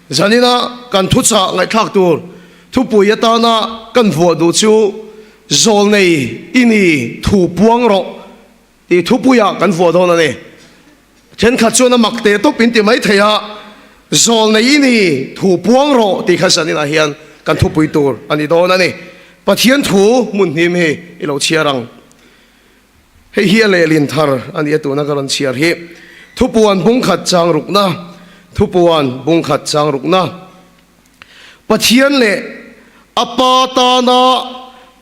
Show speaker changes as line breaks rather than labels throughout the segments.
Zanina kan thuchah ngaihthlak tur thupui atana kan vuah duh chu Zawlnei i ni thu puang rawh tih thupuiah kan vuah dawn a ni. Thenkhat chuan a mak teh tawp in ti mai thei a, Zawlnei i ni thu puang rawh tih kha zaninah hian kan thupui tur a ni dawn a ni. Pathian thu hmun hnim hi i lo chhiar ang. Hei hi a lehlin thar a ni a tuna ka rawn chhiar hi. Thupuan bungkhat chang rukna, Thupuan bungkhat chang rukna. Pathian leh a Pa tana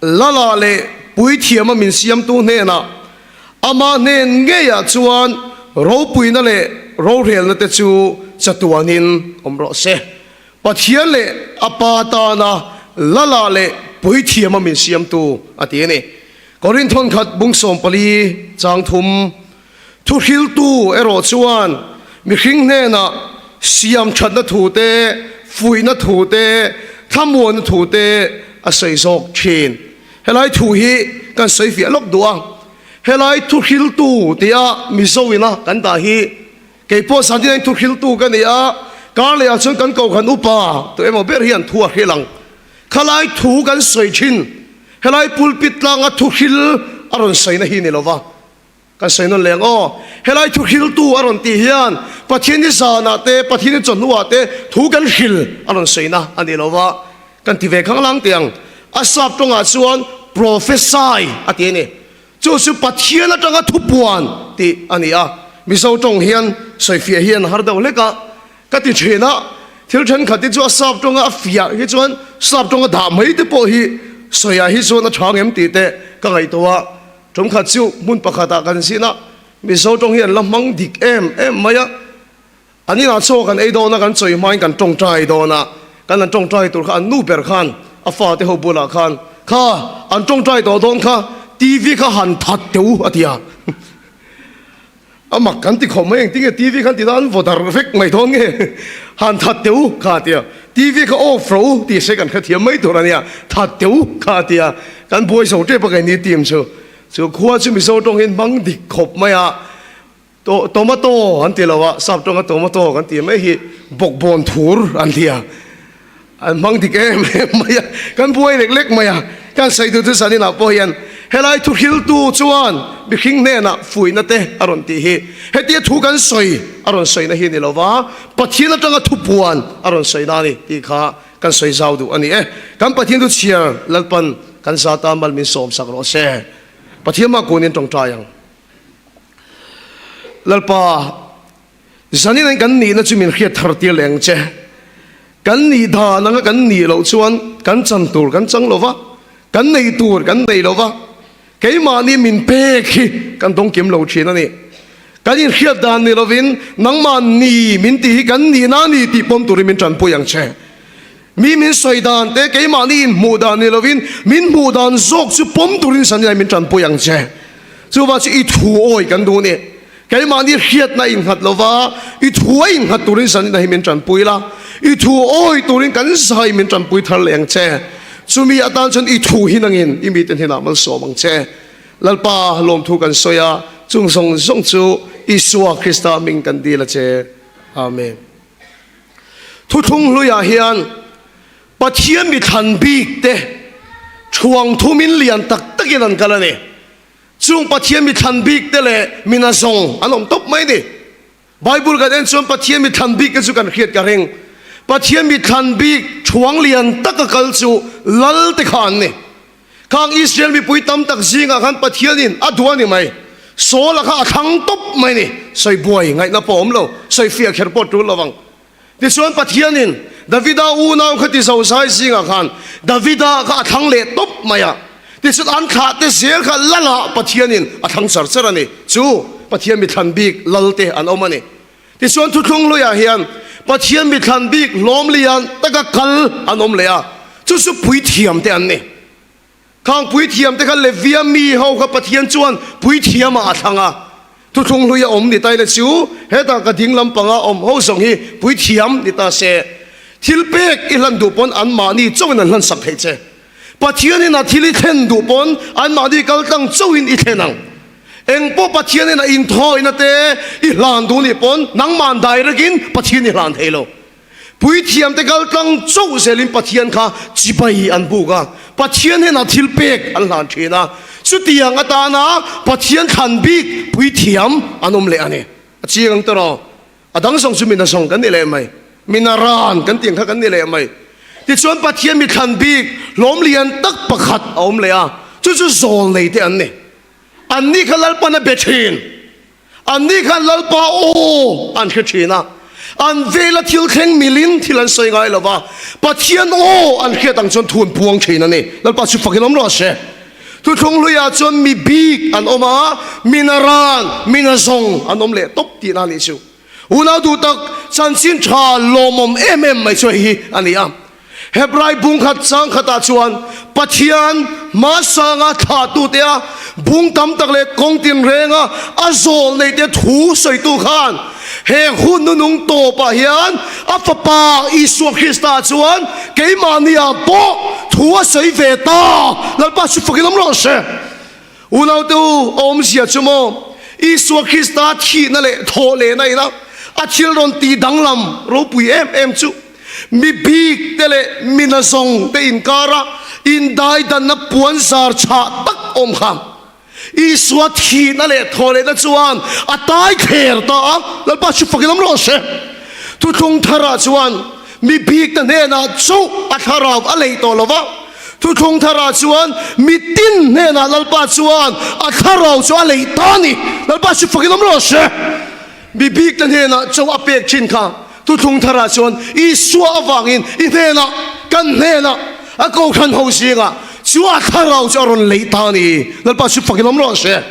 Lala leh Puithiama min siamtu hnenah Amah hnen ngeiah chuan ropuina leh rorelna te chu chatuanin awm rawh se. Pathian leh a Pa tana Lala leh Puithiama min siamtu a ti a ni. Korinth thawnkhat bung 14 chang thum Thuhriltu erawh chuan mihring hnenah siam thatna thu te, fuihna thu te, thlamuanna thu te a sawi zawk thin. Helai thu hi kan sawi fiah lawk duh a, helai thuhriltu tia Mizo ina kan dah hi kei pawh Santinain thuhriltu ka ni a, kar lehah chuan kan kohhran upa tu emaw ber hian thu a hril ang. Khalai thu kan sawi thin, helai pulpit tlanga thuhril a rawn sawina hi ni lova. Kan sawi nawn leng aw. Helai thu hriltu a rawn tih hian Pathian i zanah te, Pathian i chawhnuah te thu kan hril a rawn sawina a ni lo va, kan ti ve khang lang teh ang. A sap tawngah chuan prophesy a ti a ni. Chu chu Pathian atanga thupuan tih a ni a. Mizo tawng hian sawifiah hi an har deuh hlek a. Ka ti thin a, thil thenkhat hi chu a sap tawnga a fiah hi chuan sap tawnga dah mai te pawh hi sawiah hi chuan a tha ngem tih te ka ngaihtuah a. Tumkhat chu hmun pakhatah kan zin a, Mizo tawng hi an la hmang dik em em mai a. An inah chaw kan ei dawn a, kan chawi hmain kan tawngtai dawn a, kan han tawngtai tur kha an nu ber khan a fate ho bulah khan, Kha, an tawngtai tawh dawn kha, TV kha han that teh u a ti a. A mak kan ti khawp mai, engtin nge TV khan ti dan an vaw dar vek mai dawn nge? Han that teh u kha a ti a, TV kha off rawh u tih se kan hrethiam mai tur a nia, that teh u kha a ti a, kan buai zo tep a kei ni team chu. Chu khua chu Mizo tawng hian hmang dik khawp mai a, to tomato an ti lo a, sap tawnga tomato kan tih mai hi bawkbawn thur an ti a, An hmang dik em em mai a, kan buai lek lek mai a, kan sawi duh chu zaninah pawh hian helai thuhriltu chuan mihring hnenah fuihna te a rawn tih hi hetia thu kan sawi a rawn sawina hi ni lova Pathian atanga thupuan a rawn sawina a ni tih kha kan sawi zau duh a ni e. Kan Pathian thu chhiar Lalpan kan za tan mal min sawm sak rawh se. Pathian mah kunin tawngtai ang. Lalpa. Zanin an kan nihna chu min hriat thar tir leh ang che. Kan nih dan anga kan nih loh chuan kan chan tur kan chang lo va, kan nei tur kan nei lo va, keimahni min pek hi kan dawng kim lo thin a ni. Kan inhriat dan ni lovin nangmah ni min tih hi kan nihna a ni tih pawm turin min tanpui ang che. Mi min sawi dan te, keimahni inhmuh dan ni lovin min hmuh dan zawk chu pawm turin zanin an min tanpui ang che. Chuvang chu i thu awi kan duh a ni. Keimahni hriatna a innghat lova, i thu a innghat turin zanina hi min tanpui la, i thu awi turin kan zai min tanpui thar leh ang che. Chumi atan chuan i thu hi nangin i mite hnenah malsawm ang che. Lalpa lawmthu kan sawi a, chung zawng zawng chu Isua Krista hming kan dil a che. Amen. Thuthlung hluiah hian Pathian mithlan bik te thuang thumin lian tak takin an kal a ni. Chung Pathian mi thlan bik te leh mi na zawng an awm tawp mai ni. Bible kan en chuan Pathian mi thlan bik te chu kan hriat ka ring. Pathian mi thlan bik thuang lian taka kal chu lal te kha an ni. Khang Israel mipui tam tak zingah khan Pathianin a duh a ni mai. Saul-a kha a thlang tawp mai ni. Sawi buai ngaihna pawh a awm lo, sawi fiah kher pawh tul lovang. Tichuan Pathianin Davida unau kha ti zozai zingah khan Davida kha a thlang leh tawp mai a. Tichuan an thlah te zel kha Lalah Pathianin a thlang char char a ni. Chu Pathian mi thlan bik Lal te an awm a ni. Tichuan thuthlung hluiah hian Pathian mi thlan bik hlawm lian taka kal an awm leh a, chu chu puithiam te an ni. Khang puithiam te kha Levia mi ho kha Pathian chuan puithiam ah a thlang a, thuthlung hlui a awm ni ta ila chu hetah ka ding lampanga awm ho zawng hi puithiam ni ta se, thil pek i hlan duh pawn anmahni chauhin an hlan sak theih che. Pathianin a thil i thlen duh pawn anmahni kal tlang chauhin i thlen ang. Eng pawh Pathianin a inthawina te i hlan duh nih pawn nangmah direct in Pathian i hlan thei lo. Puithiamte kal tlang chauh zelin Pathian kha chibai an buk a, Pathian hnenah thil pek an hlan thin a. Chutiang atana Pathian thlan bik puithiam an awm leh a ni. A chiang ang tawh. A dang zawng chu mina zawng kan ni leh mai. Mina ran kan tih ang kha kan ni leh mai. Tichuan Pathian mi thlan bik hlawm lian tak pakhat a awm leh a, chu chu zawl nei te an ni. Anni kha Lalpan a be thin. Anni khan Lalpa aw an hre thin a, an vela thil thleng milin thil an sawi ngai lo va, Pathian aw an hriat ang chuan thu an puang thin a ni. Lalpa chu fakin awm rawh se. Thuthlung hluiah chuan mi bik an awm a, mi naran, mi nazawng an awm leh tawp tihna a nih chu. Unau duh tak, chanchin tha lawmawm em em mai chu hei hi a ni a. Hebrai bung khat chang khatah chuan Pathian hmasanga thlahtutea bung tam tak leh kawng tinrenga a zawl neite thu sawitu khan he hun nunung tawpah hian a Fapa Isua Krista chuan keimahniah pawh thu a sawi ve ta. Lalpa chu fakin awm rawh se. Unaute u, a awmzia chu maw? Isua Krista thihna leh thawh lehna ina a thil rawn tih danglam ropui em em chu mi bik te leh mi nazawng te inkara indaidanna puan zar chhah tak awm kha Isua thihna leh thawh lehna chuan a tai thler ta a, Lalpa chu fakin awm rawh se. Thuthlung tharah chuan mi bik te hnenah chauh a thlarau a lei tawh lo va, Thuthlung tharah chuan mi tin hnenah Lalpa chuan a thlarau chu a lei ta a ni. Lalpa chu fakin awm rawh se. Mi bik te hnenah chauh a pek thin kha thuthlung tharah chuan Isua avangin i hnenah, kan hnenah, a kohhran ho zingah chu a thlarau chu a rawn lei ta a ni. Lalpa chu fakin awm rawh se.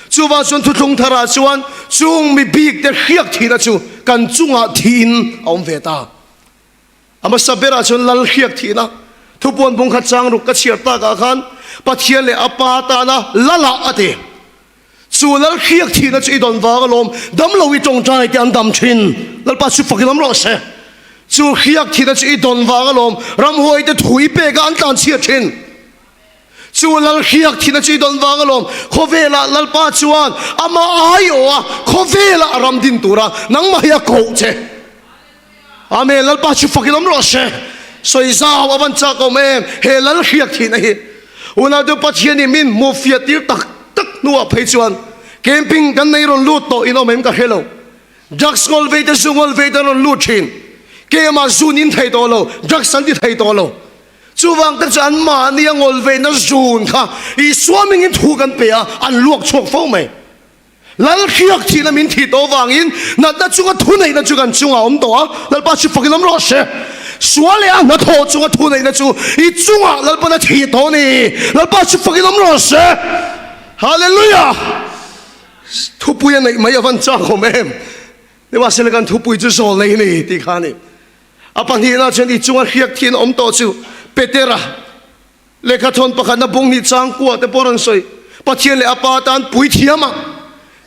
Chuvang chuan thuthlung tharah chuan chung mi bik te hriak thihna chu kan chungah thiin a awm ve ta. A hmasa berah chuan Lal hriak thihna thupuan bung khat chang ruk ka chhiar takah khan Pathian leh a Pa tana Lalah a ti. Chu Lal hriak thihna chu i dawn vang alawm, damlo i tawngtai te an dam thin. Lalpa chu fakin awm rawh se. Chu hriak thihna chu i dawn vang alawm, ramhuai te thu i pek a an tlan chhiat thin. Chu Lal hriak thihna chu i dawn vang alawm, khawvelah Lalpa chuan amah aiawh a, khawvelah a ram din tura nangmah hi a koh che. Amen, Lalpa chu fakin awm rawh se. Sawi zau a van chak awm em he Lal hriak thihna hi. Unaute Pathianin min hmuh fiah tir tak tak hnuah phei chuan camping kan nei rawn lut tawh in awm em ka hre lo. Drugs ngawl vei te zu ngawl vei te an rawn lut thin. Keimah zun in thei tawh lo, drugs an ti thei tawh lo. Chuvang te chu an mahni a ngawl veina zun kha Isua mingin thu kan pe a, an luak chhuak fo mai. Lal hriak thihna min thih tawh avangin natna chunga thuneihna chu kan chungah a awm tawh a, Lalpa chu fakin awm rawh se. Sual leh a hnathawh chunga thuneihna chu i chungah Lalpan a thih tawh a ni. Lalpa chu fakin awm rawh se. Hallelujah! Thupui a neih mai a van chak awm em? Nimahsela kan thupui chu zawl nei a ni tih kha a ni. A pahnihna chuan i chunga hriak thian awm tawh chu Petera. Lehkhathawn pakhatna bung hnih chang kuah te pawh rawn sawi. Pathian leh a Pa tan puithiam ah,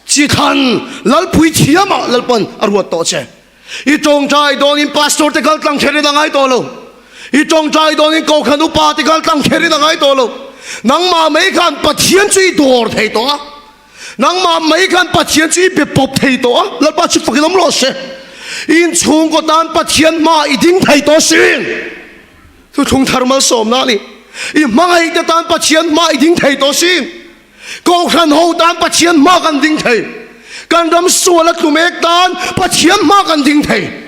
chi thlan Lal puithiam ah Lalpan a ruat tawh che. I tawngtai dawnin pastor te kal tlang kherin a ngai tawh lo. I tawngtai dawnin kohhran upa te kal tlang kherin a ngai tawh lo. Nangmah mai khan Pathian chu i dawr thei tawh a. Nangmah mai khan Pathian chu i be pawp thei tawh a, Lalpa chu fakin awm rawh se. I inchhungkaw tan Pathian hmaah i ding thei tawh sin. Thuthlung thar malsawmna a ni. I hmangaih te tan Pathian hma i ding thei tawh si. Kohhran ho tan Pathian hma kan ding thei. Kan ram sual a tlu mek tan Pathian hma kan ding thei.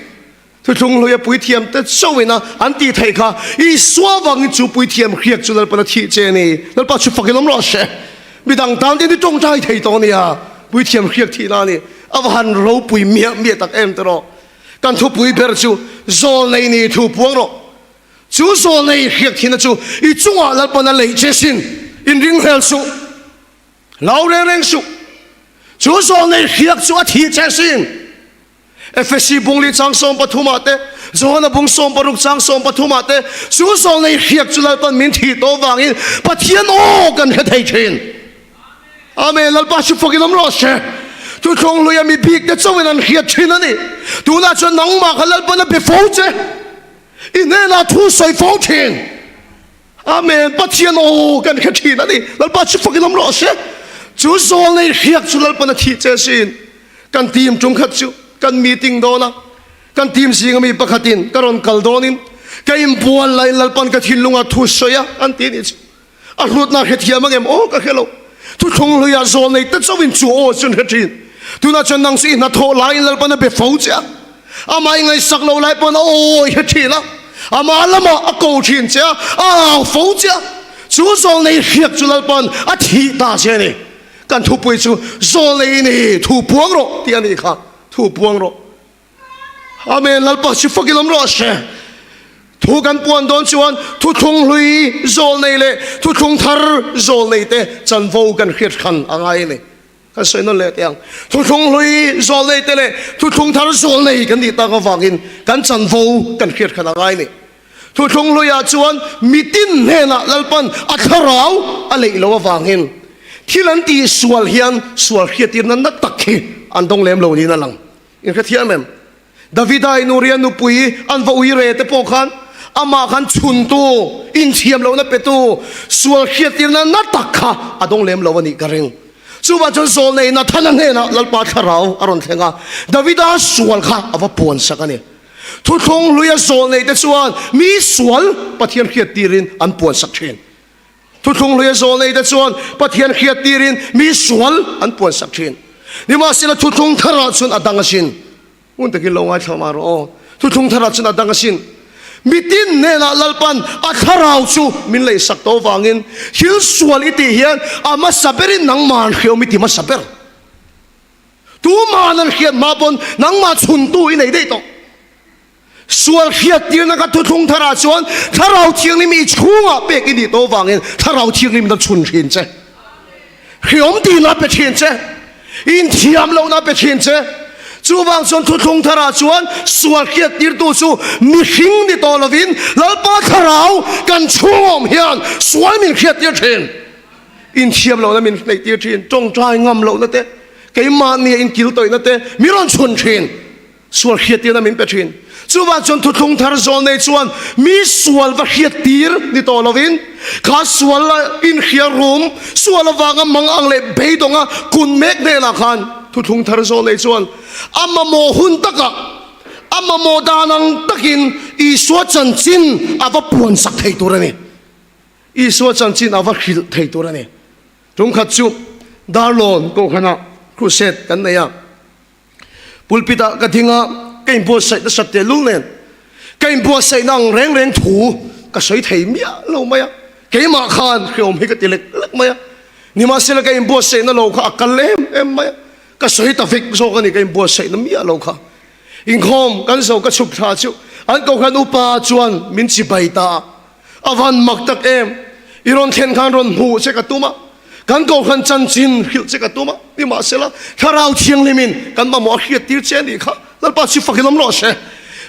Thuthlung hlui a puithiam te chauhin a an tih theih kha Isua vangin chu puithiam hriak chu Lalpan a thih che a ni. Lalpa chu fakin awm rawh se. Midang tan te ni tawngtai thei tawh a nia. Puithiam hriak thihna a ni. A va han ropui miah miah tak em te rawh. Kan thupui ber chu zawlnei ni thu puang rawh. Chu zawlnei hriak thina chu i chungah Lalpan a leih che sin, inringhlel suh, hlau reng reng suh. Chu zawlnei hriak chu a thih che sin. Efesi bungli chang 13 ah te, Johana bung 16 chang 13 ah te, chu zawlnei hriak chu Lalpan min thih tawh vangin Pathian aw kan hre thei thin. Amen, Lalpa chu fakin awm rawh se. Thuthlung hluia mi bik te chauhin an hriat thin a ni. Tunah chuan nangmah kha Lalpan a be fo che. I hnenah thu sawi fo thin. Amen, Pathian aw kan hre thin a ni. Lalpa chu fakin awm rawh se. Chu zawl nei hriak chu Lalpan a thih che sin. Kan team tum khat chu kan meeting dawn a. Kan team zinga mi pakhatin ka rawn kal dawnin ka inbual laiin Lalpan ka thinlunga thu sawi a an ti anih chu. A hlutna hrethiam ang em? Aw ka hre lo. Thuthlung hluiah zawl nei ta chauhin chu aw chu an hre thin. Tunah chuan nang chu i hnathawh laiin Lalpan a be fo che a. Amah i ngaihsak lo lai pawn a aw i hre thin a. Amah lamah a ko thin che a, a au fo che a. Chu zawl nei hriak chu Lalpan a thih ta che a ni. Kan thupui chu zawl nei i ni, thu puang rawh tih a nih kha. Thu puang rawh. Amen Lalpa chu fakin awm rawh se. Thu kan puan dawn chuan thuthlung hlui zawl nei leh thuthlung thar zawl nei te chanvo kan hriat hran a ngai a ni. Kan sawi nawn leh teh ang. Thuthlung hlui zawl nei te leh thuthlung thar zawl nei kan nih tak avangin kan chanvo kan hriat hran a ngai a ni. Thuthlung hluiah chuan mitin hnenah Lalpan a thlarau a leih loh avangin thil an tih sual hian sual hriattirna na tak hi an dawng lem lo niin a lang. In hrethiam em? Davida in Uria nupui an va ui re te pawh khan amah khan chhuntu, inthiam lohna petu, sual hriattirna na tak kha a dawng lem lo a nih ka ring. Chuvah chuan Zawlnei Nathana hnenah Lalpa thlarau a rawn thleng a, Davida sual kha a va puansak a ni. Thuthlung hluia zawlnei te chuan mi sual Pathian hriattirin an puansak thin. Thuthlung hluia zawlnei te chuan Pathian hriattirin mi sual an puansak thin. Nimahsela thuthlung tharah chuan a dang asin. Ngun takin lo ngaithla mah rawh aw. Thuthlung tharah chuan a dang asin. Mitin hnenah Lalpan a thlarau chu min leihsak tawh vangin thil sual i tih hian a hmasa berin nangmah an hriawm i ti hmasa ber. Tuma'n an hriat hma pawn nangmah chhuntu i nei daih tawh. Sual hriattirna ka thuthlung tharah chuan Thlarau Thianghlim i chhungah pek i nih tawh vangin Thlarau Thianghlim na chhun thin che. Hriawm tihna pe thin che. Inthiam lohna pe thin che. Chuvang chuan thuthlung tharah chuan sual hriattirtu chu mihring ni tawh lovin Lalpa Thlarau kan chhungawm hian sual min hriattir thin. Inthiam lohna min hneihtir thin, tawngtai ngam lohna te, keimahnia inkil tawihna te min rawn chhun thin, sual hriattirna min pe thin. Chuvang chuan thuthlung thar zawl nei chuan mi sual va hriattir ni tawh lovin, kha sual a inhria rum, sual avanga mang ang leh beidawnga kun mek hnenah khan thuthlung thar zawl nei chuan a mamawh hun takah, a mamawh dan ang takin Isua chanchin a va puansak thei tur a ni. Isua chanchin a va hrilh thei tur a ni. Tumkhat chu Darlawn Kohhranah crusade kan nei a, pulpit ah ka ding a, ka inbuatsaih nasat tehlul nen ka inbuatsaihna ang reng reng thu ka sawi thei miah lo mai a, keimah khan hreawm hi ka ti lek lek mai a, nimahsela ka inbuatsaihna lo kha a kal em em mai a, ka sawi ta vek zawk a ni ka inbuatsaihna miah lo kha. Inkhawm kan zo ka chhuk thla chu an Kohhran upa chuan min chibai ta a. A van mak tak em! I rawn thlen khan rawn hmuh che ka tum a, kan Kohhran chanchin hrilh che ka tum a, nimahsela Thlarau Thianghlimin kan mamawh a hriattir che a nih kha Lalpa chu fakin awm rawh se.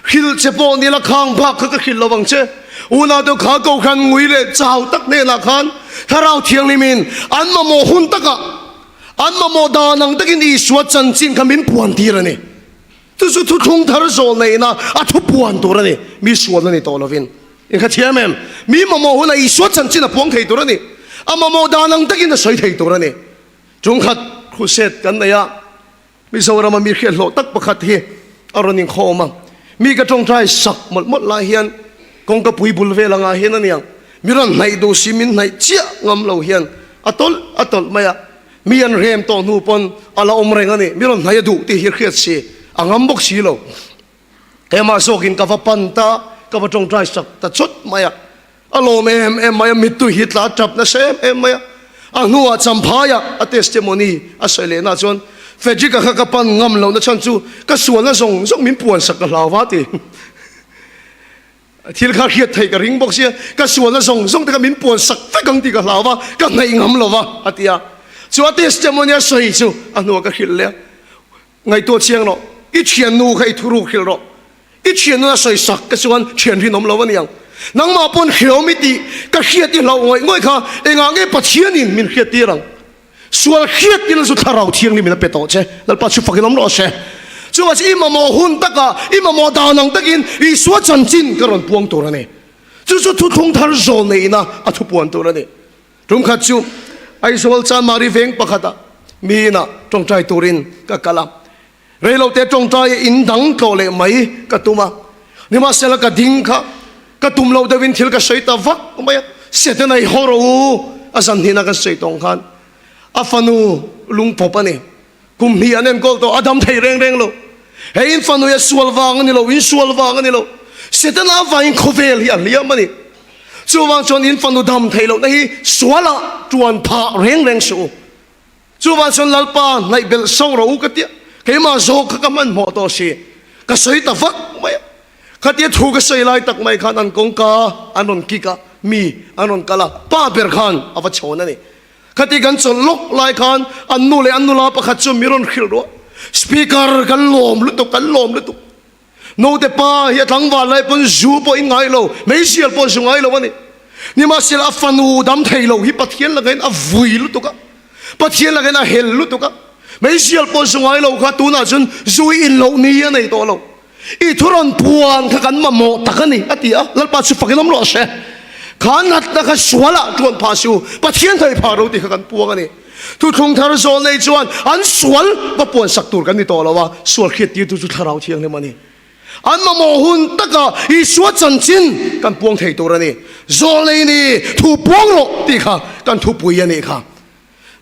Hrilh che pawh nila khang bak kha ka hrilh lo vang che. Unau deuh kha Kohhran ngui leh chau tak hnenah khan Thlarau Thianghlimin an mamawh hun takah an mamawh dan ang takin Isua chanchin kha min puantir a ni. Chu chu thuthlung thar zawl neihna a thupuan tur a ni. Mi sualna ni tawh lovin. In kha thiam em? Mi mamawh hunah Isua chanchin a puang thei tur a ni. A mamawh dan ang takin a sawi thei tur a ni. Chungkhat crusade kan nei a, Mizorama mi hriathlawh tak pakhat hi a rawn inkhawm a. Mi ka tawngtai sak mawlh mawlh lai hian kawngka pui bul vel angah hian a niang, mi rawn hnaih duh si min hnaih chiah ngam lo hian a tawlh a tawlh mai a. Mi an rem tawh hnu pawn a la awm reng a ni. Mi rawn hnaih a duh tih hi hriat si, a ngam bawk si lo. Keimah zawkin ka va pan ta, ka va tawngtai sak ta chawt mai a. A lawm em em mai a, mittui hi tla tap nasa em em mai a. A hnuah Champhaiah a testimony a sawi lehna chuan Frederick-a kha ka pan ngam lohna chhan chu ka sualna zawng zawng min puan sak ka hlau va ti. Thil kha hriat theih ka ring bawk sia, ka sualna zawng zawng te kha min puan sak vek ang tih ka hlau va, ka hnaih ngam lo va, a ti a. Chu a testimony a sawi chu a hnuah ka hrilh leh a, Ngaihtuah chiang rawh, i thiannu kha i thuruk hrilh rawh. I thiannu a sawi sak te chuan thian rinawm lo a ni ang. Nangmah pawn hreawm i tih ka hriat i hlauh ngawih ngawih kha engah nge Pathianin min hriattir ang? Sual hriattir chu Thlarau Thianghlimin a pe tawh che. Lalpa chu fakin awm rawh se. Chuvah chu i mamawh hun takah, i mamawh dan ang takin Isua chanchin ka rawn puang tur a ni. Chu chu thuthlung thar zawl neihna a thupuan tur a ni. Tumkhat chu Aizawl Chanmari veng pakhatah mi inah tawngtai turin ka kal a. Reilote tawngtai in dang tlawh leh mai ka tum a, nimahsela ka ding kha ka tum loh deuhin thil ka sawi ta vak mai a, Setana i haw rawh u a zan hnihna kan sawi tawng khan a fanu lungpawp a ni. Kum hnih an enkawl tawh, a dam thei reng reng lo. Hei in fanu hi a sual vang a ni lo, in sual vang a ni lo. Setana avangin khawvel hi a hliam a ni. Chuvang chuan in fanu dam thei lohna hi sualah tuan phah reng reng suh u. Chuvang chuan Lalpa hnaih belh sauh rawh u ka tia, keimah zawk kha ka hmanhmawh tawh si, ka sawi ta vak mai a. Khatia thu ka sawi lai tak mai khan an kawngka an rawn kik a, mi an rawn kal a, pa ber khan a va chhawn a ni. Khati kan chawlh lawk lai khan an nu leh an nula pakhat chu mi rawn hrilh ruah. Speaker kan lawm lutuk, kan lawm lutuk. Naute pa hi a tlangval lai pawn zu pawh in ngai lo, meizial pawh zu ngai lo a ni. Nimahsela a fanu dam thei lo hi Pathian lakain a vui lutuk a, Pathian lakain a hel lutuk a. Meizial pawh zu ngai lo kha tunah chuan zu i in loh ni a nei tawh lo. I thu rawn puan kha kan mamawh tak a ni, a ti a. Lalpa chu fakin awm rawh se. Kha natna kha sualah tuan phah su, Pathian thei phah ro tih kha kan puang a ni. Thuthlung thar zawl nei chuan an sual va puan sak tur kan ni tawh lo a, sual hriat tirtu chu Thlarau Thianghlim a ni. An mamawh hun taka Isua chanchin kan puang thei tur a ni. Zawl nei ni, thu puang rawh tih kha kan thupui a nih kha.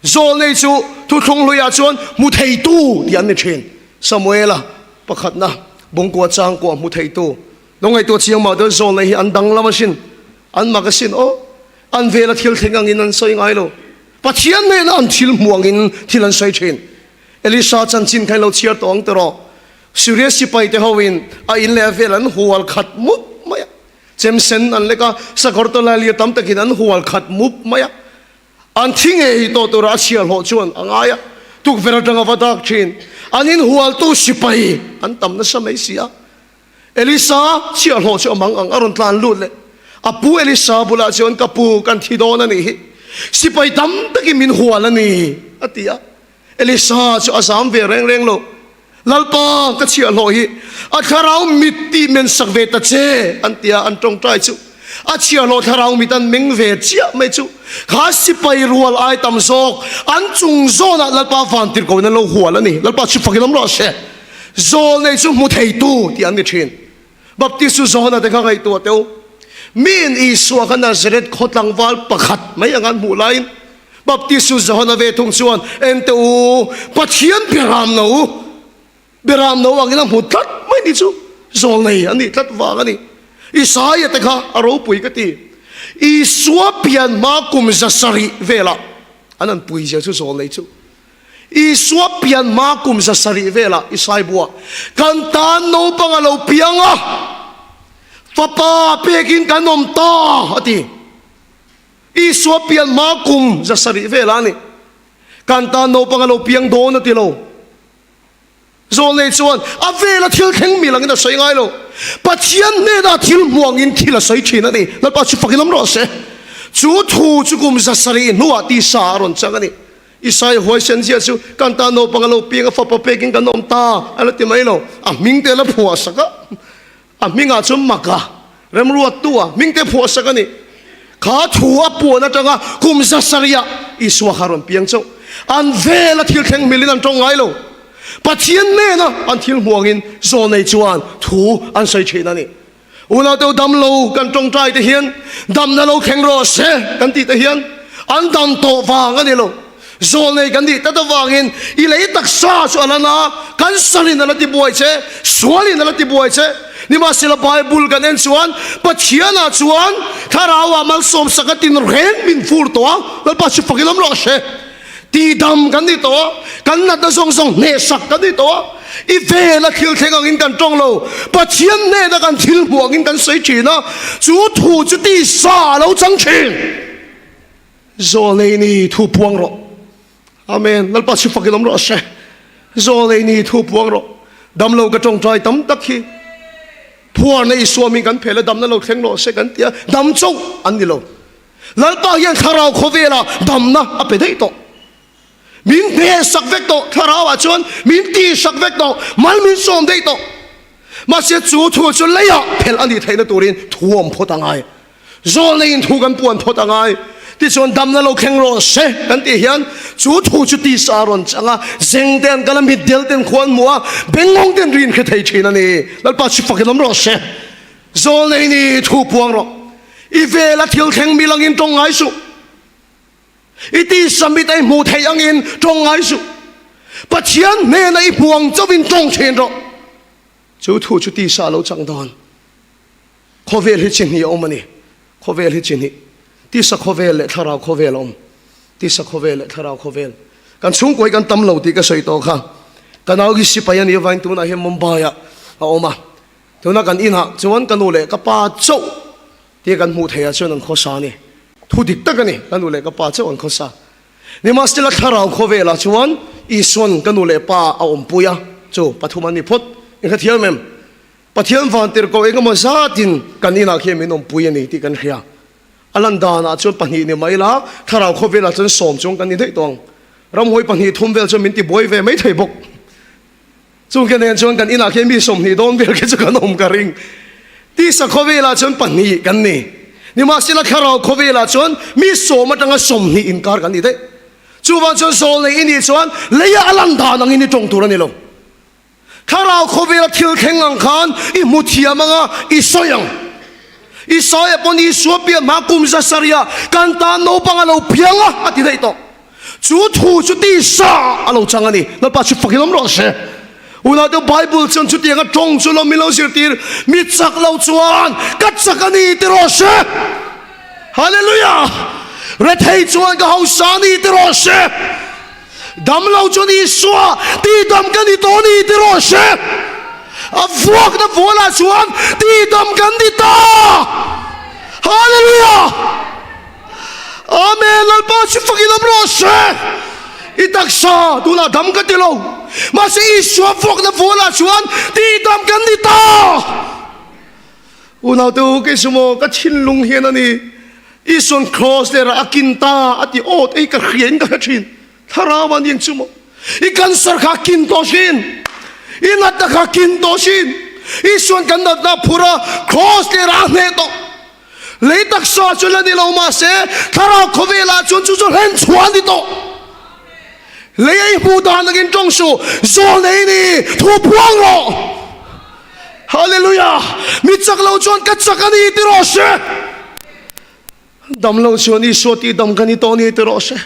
Zawlnei chu thuthlung hluiah chuan hmu theitu tih an ni thin. Samuela pakhatna bungkua changkua hmu theitu. Lo ngaihtuah chiang mah dawn zawlnei hi an danglam asin, an mak asin aw. An vela thil thleng angin an sawi ngai lo. Pathian hnena an thil hmu angin thil an sawi thin. Elisa chanchin kha in lo chhiar tawh ang tiraw? Syria sipai te hoin a in leh a vel an hual khat mup mai a. Chem sen an lek a, sakawr tawlailir tam takin an hual khat mup mai a. An thi ngei tawh tura a chhiarhlawh chuan a ngai a, tukverh atanga va dak thin. An inhualtu sipai an tam nasa mai si a. Elisa chhiarhlawh chu a mang ang, a rawn tlan lut leh. A pu Elisa bulah chuan, Ka pu, kan thi dawn a nih hi. Sipai tam takin min hual a ni, a ti a. Elisa chu a zam ve reng reng lo. Lalpa, ka chhiahhlawh hi a thlarau mit tih men sak ve ta che, an ti a, an tawngtai chu a chhiahhlawh thlarau mit an meng ve chiah mai chu kha sipai rual ai tam zawk an chung zawnah Lalpa vantirhkohin an lo hual a ni. Lalpa chu fakin awm rawh se. Zawl nei chu hmu theitu tih an ni thin. Baptist chu Johana te kha ngaihtuah teh u. Miin Isua kha Nazareth khaw tlangval pakhat mai anga an hmuh laiin Baptist chu Johana ve thung chuan, Ente u, Pathian beram no, beram no angin a hmu tlat mai ni chu zawlnei a nih tlat vang a ni. Isaia te kha a ropui ka ti. Isua pian hma kum 700 velah an an pui zia chu zawlnei chu. Isua pian hma kum 700 velah Isai buah kan tan naupang a lo piang a, fapa pekin kan awm ta a ti. Isua pian hma kum 700 velah a ni. Kan tan naupang a lo piang dawn a ti lo. Zawlnei chuan a vela thil thleng mi langin a sawi ngai lo. Pathian hnenah thil hmuangin thil a sawi thin a ni. Lalpa chu fakin awm rawh se. Chu thu chu kum 700 hnuah tisa a rawn chang a ni. Isaiah huaisen zia chu kan tan naupang a lo piang a, fapa pekin kan awm ta a la ti mai lo. A hming te a la phuah sak a. A hmingah chuan Maka, remruattu a hming te phuah sak a ni. Kha thu a puan atanga kum 700-ah Isua kha a rawn piang chauh. An vela thil thleng milin an tawng ngai lo. Pathian hnena an thil hmuangin Zawnei chuan thu an sawi thin a ni. Unauteu dam lo kan tawngtai te hian damna lo thleng rawh se kan tih te hian an dam tawh vang a ni lo. Zawlnei kan nih tlat avangin i lei taksa chu a lan a, cancer-in a la ti buai che, sualin a la ti buai che. Nimahsela Bible kan en chuan Pathianah chuan Thlarauah malsawmsak a tinreng min fur tawh a, Lalpa chu fakin awm rawh se. Tihdam kan ni tawh a, kan natna zawng zawng hnehsak kan ni tawh a, i vela thil thleng angin kan tawng lo, Pathian hnena kan thil hmuh angin kan sawi thin a, chu thu chu tisa a lo chang thin. Zawlei ni thu puang rawh. Amen. Lalpa chu fakin awm rawh se. Zawlei ni thu puang rawh. Damlo ka tawngtai tam tak hi phuarna Isua min kan phel a, damna lo thleng rawh se kan ti a, dam chauh an ni lo. Lalpa hian thlarau khawvelah damna a pe daih tawh. Min hnehsak vek tawh, thlarauah chuan min tihsak vek tawh, mal min sawm daih tawh. Mahse chu thu chu leiah phelh a nih theihna turin thuam phawt a ngai. Zawlneiin thu kan puan phawt a ngai. Tichuan damna lo thleng rawh se kan tih hian chu thu chu tisa a rawn chang a, zeng te an kal a, mitdel ten khua an hmu a, bengngawng ten rin hre thei thin a ni. Lalpa chu fakin awm rawh se. Zawlnei ni thu puang rawh. I vela thil thleng mil angin tawng ngai suh. I tisa mit a i hmuh theih angin tawng ngai suh. Pathian hnena i hmuh ang chauhin tawng thin rawh. Chu thu chu tisa a lo chang dawn. Khawvel hi chi hnih a awm a ni. Khawvel hi chi hnih. Tisa khawvel leh thlarau khawvel a awm. Tisa khawvel leh thlarau khawvel. Kan chhungkaw hi kan tam lo tih ka sawi tawh kha. Ka nau hi sipai a nih avangin tunah hian Mumbai ah a awm a. Tuna kan inah chuan ka nu leh ka pa chauh tia kan hmuh theih ah chuan an khawsa a ni. Thu dik tak a ni, ka nu leh ka pa chauh an khawsa. Nimahsela thlarau khawvelah chuan Isuan ka nu leh pa a awmpui a, chu pathum an ni phawt. Inhrethiam em? Pathian vantirhkoh engemaw zatin kan inah khian min awmpui a ni tih kan hria. A lan danah chuan pahnih ni mai la, thlarau khawvelah chuan sawm chuang kan ni daih tawh ang. Ramhuai pahnih thum vel chuan min tibuai ve mai thei bawk. Chung ke nen chuan kan inah khian mi 20 dawn vel khi chu kan awm ka ring. Tisa khawvelah chuan pahnih kan ni. Nimahsela thlarau khawvelah chuan mi sawm atanga 20 inkar kan ni daih. Chuvang chuan zawl nei i nih chuan leia a lan dan angin i tawng tur a ni lo. Thlarau khawvela thil thleng ang khan i hmu thiam anga i sawi ang. Isaia pawn Isua pian hma kum zasariah kan tan naupang a lo piang a, a ti daih tawh. Chu thu chu tisa a lo chang a ni. Lalpa chu fakin awm rawh se. Unaute Bible chuan chutianga tawng chu lo min lo zirtir, mi chak lo chuan ka chak a ni ti rawh se. Hallelujah! Rethei chuan ka hausa a ni ti rawh se. Damlo chuan Isua tihdam ka ni tawh a ni ti rawh se. A vuakna vualah chuan tihdam kan ni ta. Hallelujah! Amen! Lalpa chu fakin awm rawh se. I taksa tunah dam ka ti lo. Mahse Isua vuakna vualah chuan tihdam kan ni ta. Unaute u, kei chu maw ka thinlung hian a ni. Isuan Kraws lerah a kin ta a ti awt ei ka hria in ka hre thin. Thlarau a ni ang chu maw. I cancer kha a kin tawh thin. I natna kha a kin tawh thin. Isuan kan natna a phur a, Kraws lerah a hneh tawh. Lei taksa chu la ni lo mahse thlarau khawvelah chuan chu chu hlen chhuah a ni tawh. Lei a i hmuh dan angin tawng suh, zawl nei ni, thu puang rawh. Hallelujah! Mi chak lo chuan ka chak a ni ti rawh se. Dam lo chuan Isua tih dam ka ni tawh ni ti rawh se.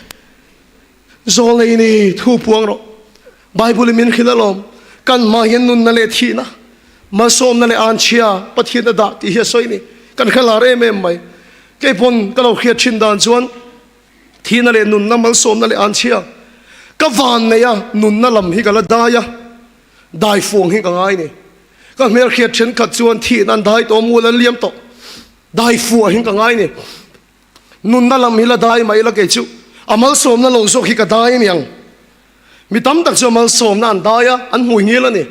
Zawl nei ni, thu puang rawh. Bible in min hrilh alawm, kan hma hian nunna leh thihna, malsawmna leh anchhia Pathian a dah tih hi a sawi ni. Kan hre lar em em mai. Kei pawn ka lo hriat thin dan chuan thihna leh nunna, malsawmna leh anchhia ka van nei a, nunna lam hi ka la dai a, dai fuang hi ka ngai ni. Ka hmel hriat thenkhat chuan thihna an dai tawh, mual an liam tawh, dai fuah hi ka ngai ni. Nunna lam hi la dai mai la kei chu a malsawmna lo zawk hi ka dai aniang. Mi tam tak chu a malsawmna an dai a, an hmui ngil a ni.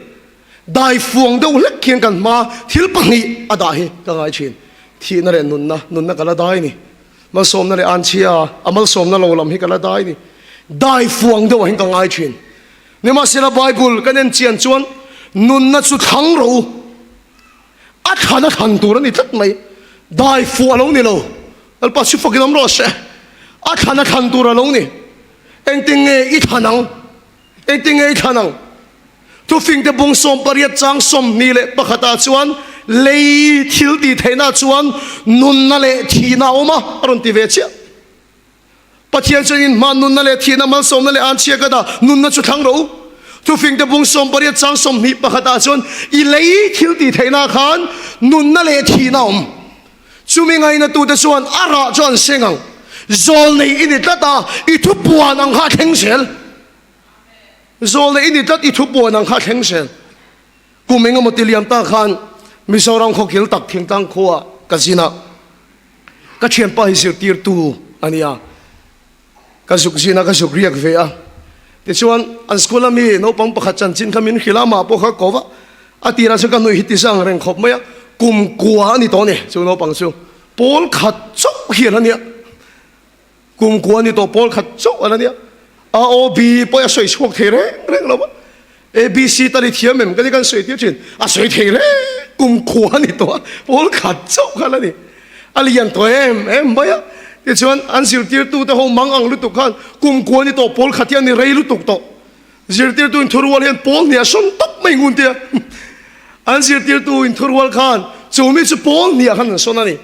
Dai fuang deuh hlek khian kan hma thil pahnih a dah hi ka ngai thin. Thihna leh nunna, nunna ka la dai ni. Malsawmna leh anchhia, a malsawmna lo lam hi ka la dai ni. Dai fuang deuh ah hian ka ngai thin. Nimahsela Bible kan en chian chuan nunna chu thlang rawh u. A thlan a thlan tur a ni tlat mai. Dai fuh a lo ni lo. Lalpa chu fakin awm rawh se. A thlan a thlan tur a lo ni. Engtin nge i thlan ang? Engtin nge i thlan ang? Thufingte bung 18 chang 21 ah chuan lei thil tih theihna chuan nunna leh thihna a awm a, a rawn ti ve chiah. Pathian chuan in hma nunna leh thihna malsawmna leh anchhia ka dah, nunna chu thlang rawh u. Thufingte bung 18 chang 21 ah chuan i lei thil tih theihna khan nunna leh thihna a awm. Chumi ngainatute chuan a rah chu an seng ang. Zawl nei i ni tlat a, i thu puan ang kha a thleng zel. Zawl nei i ni tlat, i thu puan ang kha a thleng zel. Kum engemaw ti liam ta khan Mizoram khawkil tak thingtlang khua ka zin a, ka thianpa hi zirtirtu a nia. Ka zuk zin a, ka zuk riak ve a. Tichuan, an school a mi naupang pakhat chanchin kha min hrilh a, amah pawh kha ko va. A tirah chuan ka nuih hi ti zang reng khawp mai a, kum kua a ni tawh a ni chu naupang chu. Pawl khat chauh hian a nia. Kum kua a ni tawh, pawl khat chauh a la nia. A aw bi pawh a sawi chhuak thei reng reng lo va. ABC tal i thiam em ka ti kan sawi tir thin. A sawi thei reng, kum kua a ni tawh a, pawl khat chauh kha la ni. A lian tawh em em mai a. Tichuan, an zirtirtute ho mang ang lutuk khan kum kua ni tawh pawl khat hi a ni rei lutuk tawh. Zirtirtu inthurual hian pawl hnih a sawn tawp mai ngun tia. An zirtirtu inthurual khan chu mi chu pawl hnih ah khan an sawn a ni.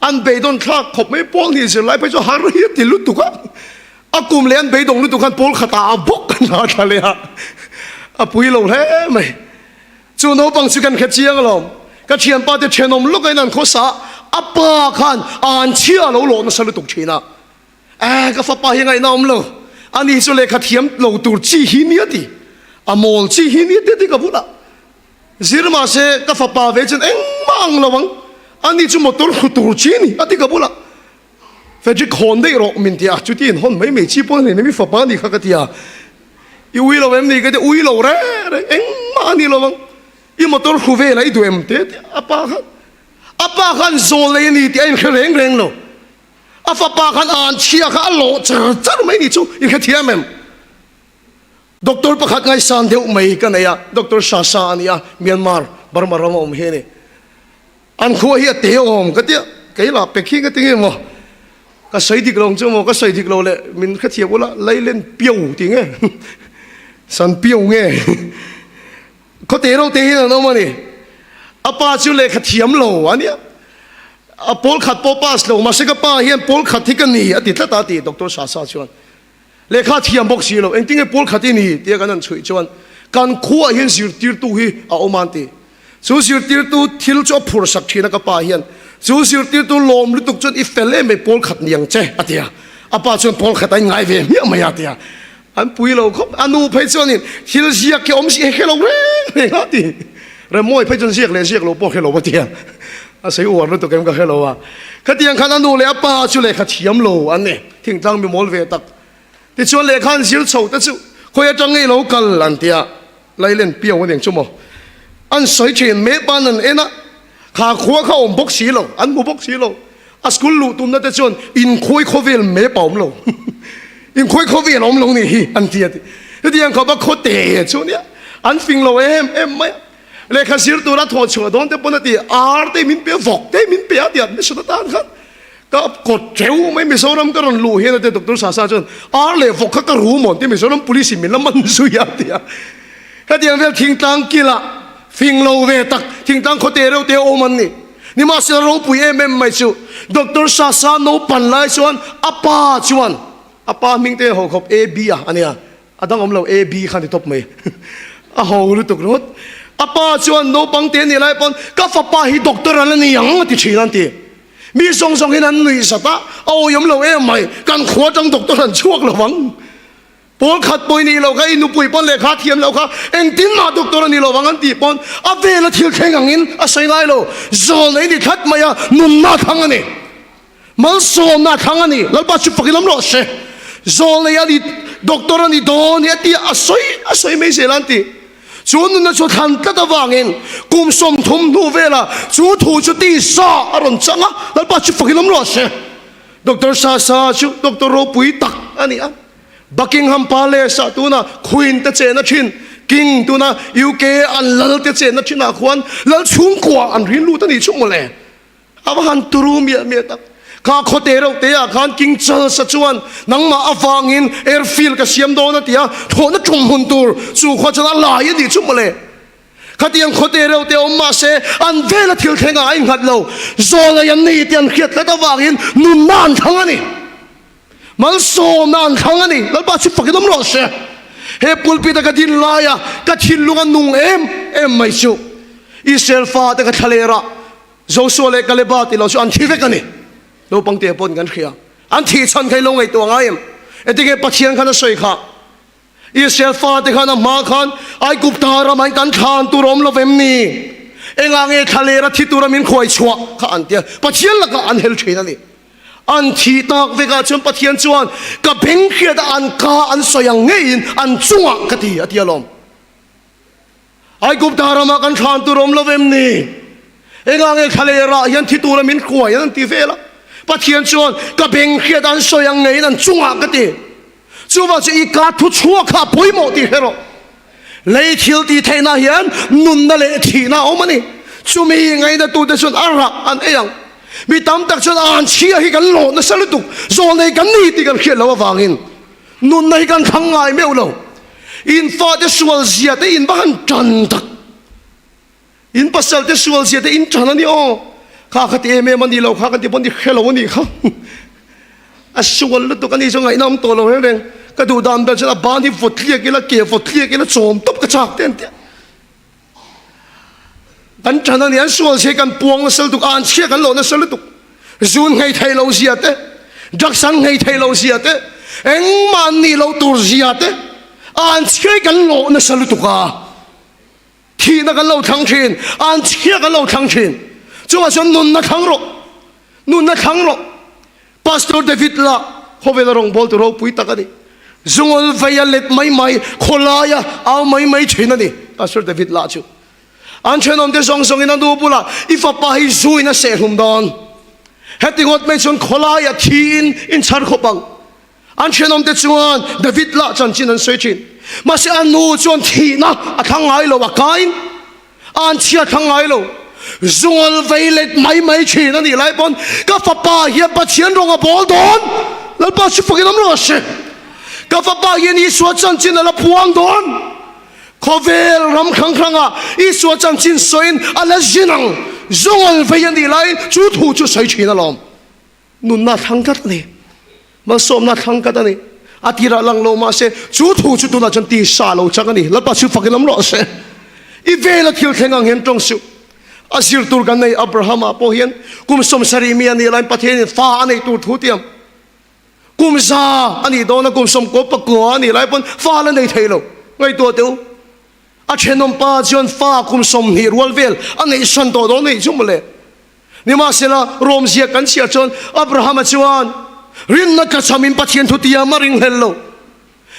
An beidawn thlak khawp mai pawl hnih zirlai phei chu har hi a ti lutuk a. A kum leh an beidawng lutuk khan pawl khatah a bawk an hla thla leh a. A pui lo hle mai. Chu naupang chu kan hre chiang alawm. Ka thianpa te thenawm lawk aiin an khawsa a, a pa khan an chhia a lo lawh nasa lutuk thin a. Ehh ka fapa hi ngaihna awm lo, ani chu lehkha thiam lo tur chi hi nia ti, a mawl chi hi nia tia ti ka bulah zir mahse ka fapa ve chuan engmah ang lo ang, ani chu motor hru tur chi ni a ti ka bulah. Frederick hawn daih rawh min ti a, chuti in hawn mai mai chi pawn a nei mai fapa ni kha ka ti a, i ui lo em ni ka ti a, ui lo reng reng engmah a ni lo ang, i motor hru vel a i duh em te ti a pa khan, a pa khan zawl nei a ni tih a inhre reng reng lo, a fapa khan an chhia kha a lawh char char mai ni chu i hrethiam em? Doctor pakhat ngaihsan deuh mai ka nei a, Doctor Sasa a ni a, Myanmar, Burma rama awm hi a ni. An khua hi a te awm ka tia, kei lah pek hi ka ti nge maw? Ka sawi dik lo ang chu maw? Ka sawi dik lo leh min hrethiam ula, Lailen Piau ti nge? San Piau nge? Khaw te reuh te hian an awm a ni. A pa chu lehkha thiam lo a nia. A pawl khat pawh pass lo, mahse ka pa hian pawl khat hi ka ni a ti tlat a ti Doctor Sasa chuan. Lehkha thiam bawk si lo, engtinge pawl khat i ni tia kan han chhuih chuan kan khuaah hian zirtirtu hi a awm a an ti. Chu zirtirtu thil chu a phur sak thin a ka pa hian chu zirtirtu lawm lutuk chuan i fel em mai pawl khat ni ang che a ti a. A pa chuan pawl khat a inngai ve hmiah mai a ti a. An pui lo khawp, a nu phei chuanin thil ziak hi awm si hre lo reng reng a ti. Remawi phei chuan ziak leh ziak lo pawh hre lo a ti a. A sawi uar lutuk em ka hre lo a. Khatiang khan a nu leh a pa chu lehkha thiam lo an ni. Thingtlang mi mawl ve tak. Tichuan lehkha an zir chho te chu khawi atang nge lo kal an ti a. Lailen piau a ni ang chu maw? An sawi thin, Mehpan an en a, kha khua kha awm bawk si lo, an hmu bawk si lo. A school luh tumna te chuan inkhawi khawvel map a awm lo. Inkhawi khawvel a awm lo nih hi an ti a ti. Hetiang khawp a khaw te chu nia, an fing lo em em mai a. Lehkha zir tura thawh chhuah dawn te pawn a ti, ar te min pe a, vawk te min pe a ti admission atan khan. Ka kawt teuh mai Mizoram ka rawn luh hian a ti Doctor Sasa chuan ar leh vawk kha ka ru mawn ti Mizoram police in min la man zui a ti a. Hetiang vel thingtlang kila fing lo ve tak thingtlang khaw te reuh te awm an ni. Nimahsela ropui em em mai chu Doctor Sasa naupan lai chuan a pa chuan a pa hming te ho khawp AB a ania A dang awm lo AB kha ni tawp mai. A ho lutuk ringawt. A pa chuan naupang te nih lai pawn ka fapa hi doctor a la ni ang a ti thin an ti. Mi zawng zawng hian an nuih zat a, a awiawm lo em mai, kan khua atang doctor an chhuak lo vang. Pawl khat pawh i nih loh kha, i nupui pawn lehkha a thiam loh kha, engtin mah doctor a ni lo vang an tih pawn a vela thil thleng angin a sawi ngai lo. Zawlna i ni tlat mai a, nunna a thlang a ni. Malsawmna a thlang a ni. Lalpa chu fakin awm rawh se. Zawlnei a ni, doctor a ni dawn hi a ti a, a sawi a sawi mai zel a an ti. Chu nunna chu thlan tlat avangin kum 30 hnu velah chu thu chu tisa a rawn chang a, Lalpa chu fakin awm rawh se. Doctor Sasa chu doctor ropui tak a ni a. Buckingham Palace ah tuna Queen te chenna thin, King tuna UK an lal te chenna thinah khuan lal chhungkua an rin lut a nih chu mawle. A va han turu miah miah tak. Kha khawte reuh te ah khan King Charles a chuan nangmah avangin airfield ka siam dawn a ti a, thlawhna tum hun tur chu khua chuan a lai a nih chu mawle. Khatiang khawte reuh te awm mahse an vela thil thleng ah a innghat lo. Zawlei an ni tih an hriat tlat avangin nunna an thlang a ni. Malsawmna an thlang a ni. Lalpa chu fakin awm rawh se. He pulpit a ka din laia ka thinlung a nung em em mai chu Israel fate ka thlaler a, Joshua leh Kaleba tih lo chu an thi vek a ni. Naupang te pawhin kan hria. An thih chhan kha i lo ngaihtuah ngai em? Engtinge Pathian khan a sawi kha? Israel fate khan a hma khan Aigupta ramah in kan thlan tur awm lo vem ni? Engah nge thlalera thi tura min khuai chhuah kha an tia. Pathian lakah an hel thin a ni. An thih tak vekah chuan Pathian chuan ka beng hriat a an ka an sawi ang ngeiin an chungah ka ti a ti alawm. Aigupta ramah kan thlan tur awm lo em ni? Engah nge thlalerah hian thi tura min hruai an ti vel a? Pathian chuan ka beng hriat an sawi ang ngeiin an chungah ka ti. Chuvang chu i ka thu chhuak kha a pawimawh tih hre rawh. Lei thil tih theihna hian nunna leh thihna a awm a ni. Chumi ngainatute chuan a rah an ei ang. Mi tam tak chuan an chhia hi kan lawh nasa lutuk, zawlnei kan ni tih kan hriat loh avangin nunna hi kan thlang ngai meuh lo. In fate sual zia te in va han tan tak. In pasal te sual zia te in tan a ni aw. Kha kha ti em em a ni lo kha kan ti pawn ti hre lo a nih kha. A sual lutuk a ni chu ngaihna awm tawh lo reng reng. Ka duh dan ber chuan a ban hi vawt tliak ila, ke vawt tliak ila chawm tawp ka chak te an tia. Kan ṭan a ni, an sual zia hi kan puang nasa lutuk, an chhia kan lawh nasa lutuk. Zun nghei thei lo zia te, drugs an nghei thei lo zia te, engmah an nih loh tur zia te, an chhia hi kan lawh nasa lutuk a. Thihna kan lo thlang ṭhin, an chhia kan lo thlang ṭhin. Chungah chuan nunna thlang rawh, nunna thlang rawh. Pastor David lah khawvela rawngbawltu ropui tak a ni. Zungawl vei a let mai mai, khawlaia au mai mai thin a ni Pastor David lah chu. An thenawmte zawng zawngin a nu bulah i fapa hi zuin a sehhlum dawn. Heti ngawt mai chuan khawlaia thiin inchhar khawp ang. An thenawmte chuan David lah chanchin an sawi thin. Mahse a nu chuan thihna a thlang ngai lo, a kain a an chhia thlang ngai lo. Zungawl vei let mai mai thin a nih lai pawn ka fapa hian Pathian rawng a bawl dawn, Lalpa chu fakin awm rawh se. Ka fapa hian Isua chanchin a la puang dawn. Khawvel ram hrang hrangah Isua chanchin sawiin a la zin ang. Zungawl vei a nih laiin chu thu chu sawi thin alawm. Nunna thlang tlat a ni. Malsawmna thlang tlat a ni. A tirah lang lo mahse chu thu chu tunah chuan tisa lo chang a ni. Lalpa chu fakin awm rawh se. I vela thil thleng ang hian tawng suh. A zir tur kan nei Abrahama pawh hian kum 70 mi a nih laiin Pathianin fa a neih tur thu tiam. Kum za a nih dawna kum 99 a nih lai pawn fa la nei thei lo. Ngaihtuah teh u. A thenawm pa chuan fa kum 20 rual vel a neih san tawh dawn anih chu mawle. Nimahsela, Rawmzia kan chhiar chuan Abrahama chuan rinna tlachhamin Pathian thutiam a ringhlel lo.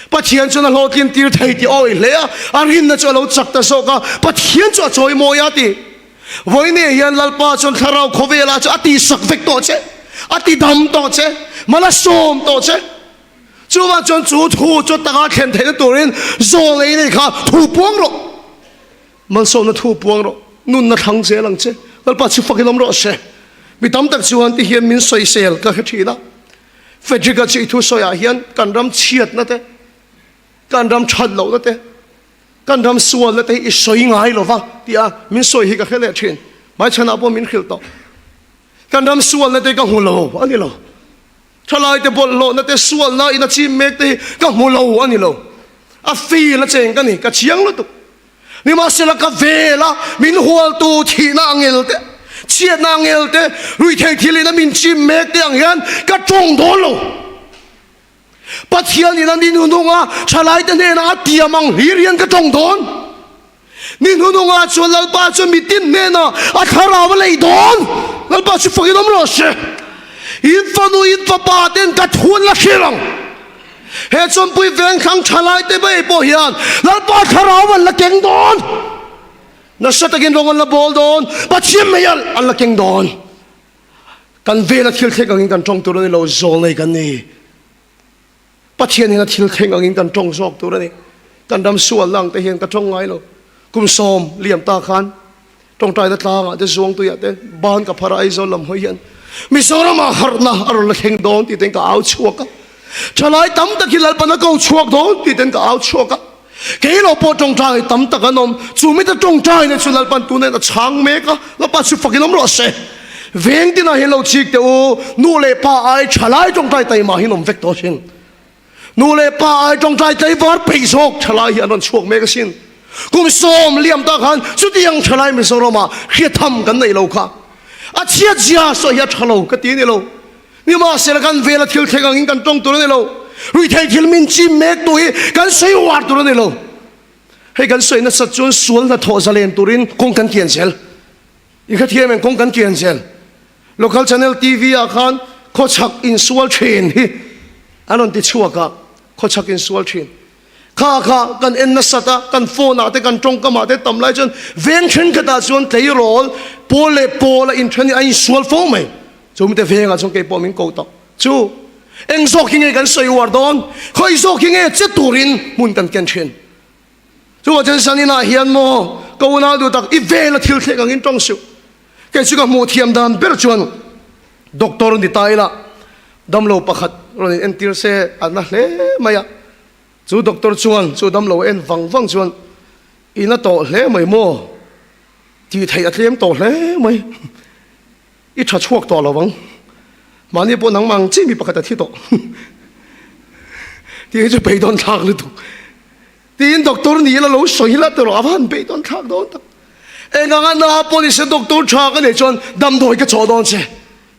Pathian chuan a hlawhtlin tir thei tih a awih hle a, a rinna chu a lo chak ta zawk a, Pathian chu a chawimawi a ti. Vawinia hian Lalpa chuan thlarau khawvelah chu a tihsak vek tawh che, a tidam tawh che, mal a sawm tawh che. Chuvang chuan chu thu chu taka thlen theihna turin zawl ei nei kha thu puang rawh. Malsawmna thu puang rawh, nunna thlang zel ang che. Lalpa chu fakin awm rawh se. Mi tam tak chuan ti hian min sawisel ka hre thin a. Frederick-a chu i thu sawiah hian kan ram chhiatna te, kan ram that lohna te, kan ram sualna te hi i sawi ngai lo va tia min sawi hi ka hre leh thin. Hmaichhanah pawh min hrilh tawh. Kan ram sualna te ka hmu lo a ni lo. Thalaite bawlhhlawhna te, sualna in a chim mek te hi ka hmu lo a ni lo. A feel a cheng ka ni, ka chiang lutuk. Nimahsela ka vel a, min hualtu thihna angel te, chhiatna angel te, ruihtheih thil in a min chim mek te ang hian ka tawng dawn lo. Pathian in a ni hnununga thalaite hnenah a tiam ang hlir hian ka tawng dawn. Ni hnunungah chuan Lalpa chuan mitin hnenah a thlarau a lei dawn. Lalpa chu fakin awm rawh se. In fanu, in fapa ten ka thu an la hrilh ang. He chawnpui vengthlang thalaite mai pawh hian Lalpa thlarau an la keng dawn. Nasa takin rawng an la bawl dawn. Pathian mei an la keng dawn. Kan vela thil thleng angin kan tawng tur a ni lo, zawl nei kan ni. Pathian hian a thil thleng angin kan tawng zawk tur a ni. Kan ram sualna ang te hian ka tawng ngai lo. Kum sawm liam ta khan tawngtaina tlangah te Zuangtuiah te ban ka phar a Aizawl lam hawi hian Mizoramah harhna a rawn la thleng dawn tih ten ka au chhuak a. Thalai tam tak hi Lalpan a ko chhuak dawn tih ten ka au chhuak a. Kei lo pawh tawngtai tam tak an awm. Chu mite tawngtaina chu Lalpan tunah a chhang mek a, Lalpa chu fakin awm rawh se. Veng tinah hian lo chik teh u, nu leh pa ai thalai tawngtai taimah hian awm vek tawh asin. Nu leh pa ai tawngtai tlaivar peih zawk thalai hi an rawn chhuak mek asin. Kum sawm liam tak khan chutiang thalai Mizoramah hriatham kan neih lo kha. A chhiat zia sawi hi a tha lo ka ti a ni lo. Nimahsela kan vela thil thleng angin kan tawng tur a ni lo. Ruihtheih thil min chim mek tu hi kan sawi uar tur a ni lo. Hei kan sawi nasat chuan sual hnathawh zalen turin kawng kan kian zel. I hrethiam em kawng kan kian zel. Local channel TV ah khan khawchhak insual thin hi an rawn ti chhuak a, khawchhak insual thin. Kha kha kan en nasat a, kan phone ah te kan tawngkam ah te tam lai chuan veng thenkhatah chuan tleirawl pawl leh pawl a inthen hi a insual fo mai. Chu mite vengah chuan kei pawh min ko tawh. Chu eng zawk hi nge kan sawi uar dawn? Khawi zawk hi nge che turin hmun kan ken thin? Chuvah chuan zaninah hian maw ka unau duh tak i vela thil thleng angin tawng suh. Kei chu ka hmuh thiam dan ber chuan. Doctor ni ta ila damlo pakhat rawn in entir se a na hle mai a. Chu doctor chuan chu damlo en vang vang chuan I na tawh hle mai maw? Tih theih a tlem tawh hle mai. I tha chhuak tawh lo ang. Mahni pawh nangmah ang chi mi pakhat a thi tawh. Tih hi chu beidawn thlak lutuk. Tiin doctor ni ila lo sawi ila tawh a va han beidawn thlak dawn tak. Eng anga na pawh ni se doctor tha ka neih chuan damdawi ka chawh dawn che.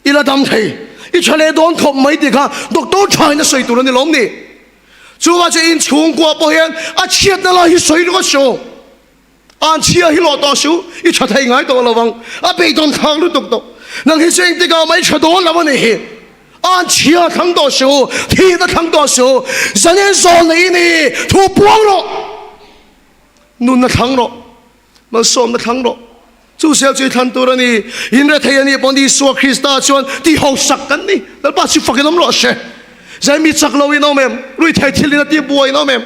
I la dam thei. I tha leh dawn khawp mai tih kha doctor tha in a sawi tur a ni lawm ni. Chuvah chuan inchhungkua pawh hian a chhiatna lai hi sawi ringawt suh. An chhia hi lawh tawh suh, i tha thei ngai tawh lo vang, a beidawn thlak lutuk tawh. Nang hi chu engtikah mah i tha dawn lo a nih hi. An chhia thlang tawh suh, thihna thlang tawh suh, zalen zawl nei i ni, thu puang rawh, nunna thlang rawh, malsawmna thlang rawh. Chu sel chu i thlan tur a ni. In rethei a nih pawn Isua Krista chuan ti hausak kan ni. Lalpa chu fakin awm rawh se. Zai mi chak lo in awm em? Ruithei thil in a ti buai in awm em?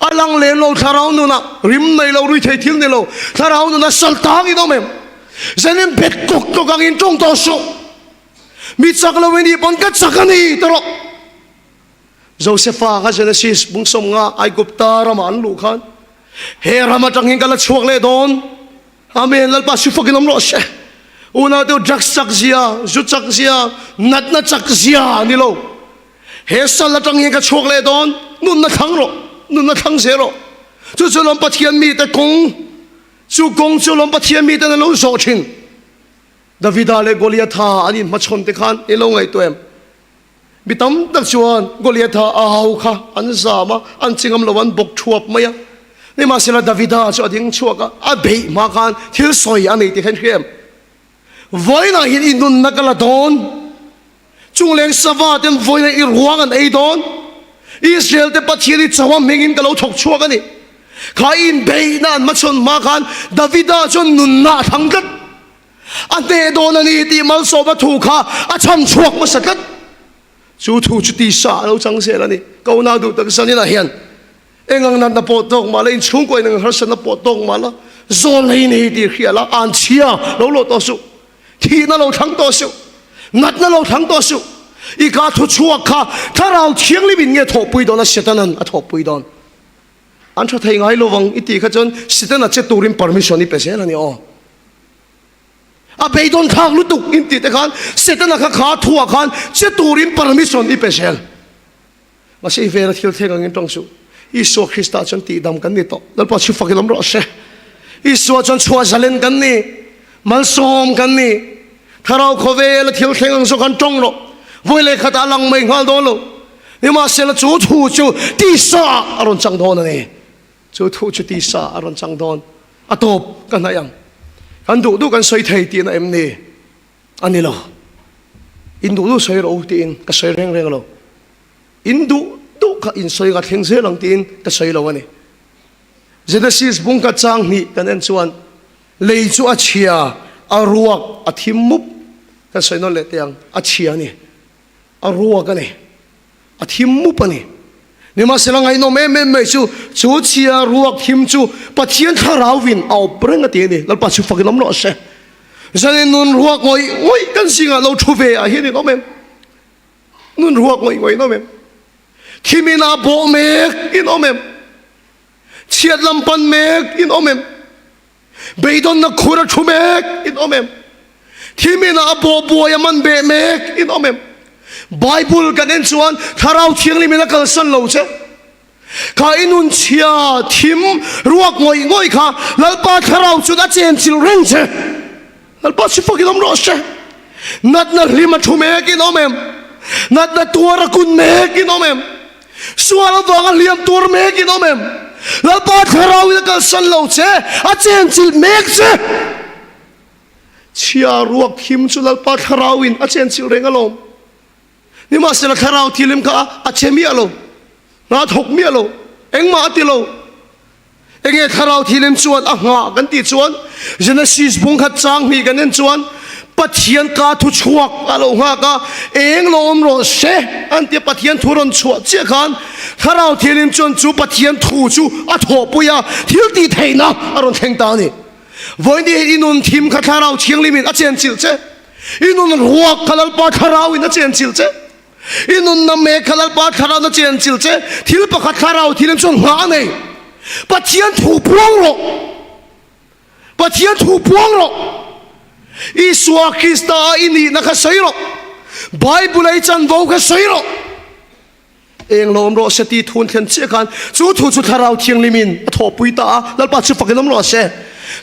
A lang lem lo thlarau nunah rim nei lo ruithei thil ni lo thlarau nunah sal tang in awm em? Zanin bet kawk kawk ang in tawng tawh suh. Mi chak lo i nih pawn ka chak a ni ti rawh. Josefa kha Genesis bung sawmnga Aigupta ramah an luh khan he ram atangin ka la chhuak leh dawn. Amen Lalpa si fakin awm rawh se. Unau te drugs chak zia, zu chak zia, natna chak zia ni lo. He sal atang hian ka chhuak leh dawn, nunna thlang rawh, nunna thlang zel rawh. Chu chu lawm Pathian mite kawng, chu kawng chu lawm Pathian miten an lo zawh thin. Davida leh Goliatha an inhmachhawn te khan i lo ngaihtuah em? Mi tam tak chuan Goliatha a hau kha an zam a, an chi ngam lo, an bawk thuap mai a. Nimahsela Davida chu a ding chhuak a, a beih hma khan thil sawi a nei tih kha in hria em? Vawiinah hian i nunna ka la dawn, chungleng sava ten vawiinah i ruang an ei dawn, Israel te Pathian i chauha hmingin ka lo thawk chhuak a ni. Kha inbeihna an hmachhawn hma khan Davida chuan nunna a thlang tlat. A hneh dawn a ni tih malsawmna thu kha a chham chhuak hmasa tlat. Chu thu chu tisa a lo chang zel a ni. Ka unau duh tak zaninah hian eng ang natna pawh tawk mah la, inchhungkaw eng ang harsatna pawh tawk mah la, zawl nei nei tih hria la, an chhia lo lawh tawh suh, thihna lo thlang tawh suh, natna lo thlang tawh suh. I ka thu chhuak kha Thlarau Thianghlim in nge thawhpui dawn a, Setanan a thawhpui dawn. An tha thei ngai lo vang i tih kha chuan Setana che turin permission i pe zel a ni aw. A beidawn thlak lutuk in tih te khan Setana kha kha thuah khan che turin permission i pe zel. Mahse i vela thil thleng angin tawng suh. Isua Krista chuan tihdam kan ni tawh. Lalpa chu fak i lawm rawh se. Isua chuan chhuah zalen kan ni. Malsawm kan ni. Thlarau khawvela thil thleng ang zawk an tawng rawh. Vawi leh khatah a lang mai nghal dawn lo. Nimahsela chu thu chu tisa ah a rawn chang dawn a ni. Chu thu chu tisa ah a rawn chang dawn. A tawp ka hnaih ang. Kan duh duh kan sawi thei tihna em ni? A ni lo. In duh duh sawi rawh u tiin ka sawi reng reng lo. In duh duh kha in sawi nga thleng zel ang tiin ka sawi lo a ni. Genesis bungkhat chang hnih kan en chuan Lei chu a chhia, a ruak, a thim mup. Kan sawi nawn leh teh ang, a chhia a ni, a ruak a ni, a thim mup a ni. Nimahsela ngaihnawm em em mai chu, chu chhia, ruak, thim chu Pathian Thlarauvin a awp reng a ti a ni. Lalpa chu fakin awm rawh se. Zanin nun ruak ngawih ngawih kan zingah lo thu ve ah hian in awm em? Nun ruak ngawih ngawih in awm em? Thim inah bawh mek in awm em? Chhiat lam pan mek in awm em? Beidawnna khur a thu mek in awm em? Thim inah a bawh buai a man beh mek in awm em? Bible kan en chuan Thlarau Thianghlim in a kalsan lo che. Kha i nun chhia thim ruak ngawih ngawih kha Lalpa Thlarau chuan a chenchilh reng che. Lalpa chu fakin awm rawh se. Natna hlim a thu mek in awm em? Natna tuar a kun mek in awm em? Sual avanga hliam tuar mek in awm em? Lalpa Thlarau in a kalsan lo che, a chenchilh mek che. Chhia ruak him chu Lalpa Thlarau in a chenchilh reng alawm. Nimahsela Thlarau thilim kha a che miah lo, hna thawk miah lo, engmah a ti lo. Enge Thlarau Thilim chuan a nghah kan tih chuan Genesis bung khat chang hnih kan en chuan Pathian ka thu chhuak a lo nghak a, eng lo awm rawh se an tia Pathian thu rawn chhuah chiah khan Thlarau Thilim chuan chu Pathian thu chu a thawhpui a, thil tih theihna a rawn thleng ta a ni. Vawiin hi i nun thim kha Thlarau Thianghlimin a chenchilh che. I nun ruak kha Lalpa thlarauin a chenchilh che. I nunna mek kha Lalpa thlarauin a chenchilh che. Thil pakhat thlarau thilin chuan nghah a nei. Pathian thu puang rawh. Pathian thu puang rawh. Isua Krista a i nihna kha sawi rawh. Bible a i chanvo kha sawi rawh. Eng lo awm rawh se tih thu an thlen chiah khan chu thu chu Thlarau Thianghlimin a thawhpui ta a, Lalpa chu fakin awm rawh se.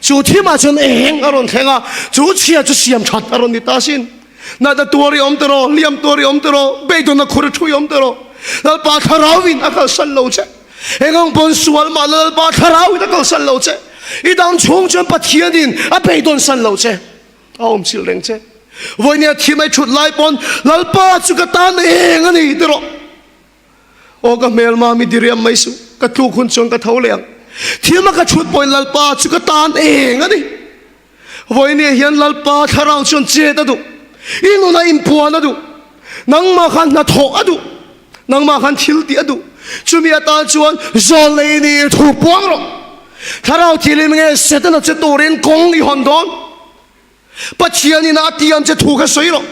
Chu thimah chuan eng a rawn thleng a, chu chhia chu siam that a rawn ni ta asin. Natna tuar i awm tawh rawh, hliam tuar i awm tawh rawh, beidawnna khur a thu i awm tawh rawh. Lalpa Thlarauin a kalsan lo che. Eng ang pawn sual mah la Lalpa Thlarauin a kalsan lo che. I dang chhung chuan Pathianin a beidawnsan lo che. A awm chilh reng che. Vawinia thi mai thut lai pawn Lalpa chu ka tan eng a ni ti rawh. Aw ka hmelma mi diriam mai suh, ka tluk hun chuan ka tho leh ang. Thilma ka thut pawhin Lalpa chu ka tan eng a ni. Vawinia hian Lalpa thlarau chuan chet a duh, i nuna inpuan a duh, nangmah khan hnathawh a duh, nangmah khan thil tih a duh. Chumi atan chuan zawl nei ni thu puang rawh. Thlarau thilin nge Setana che turin kawng i hawn dawn? Pathianin a tiam che thu kha sawi rawh.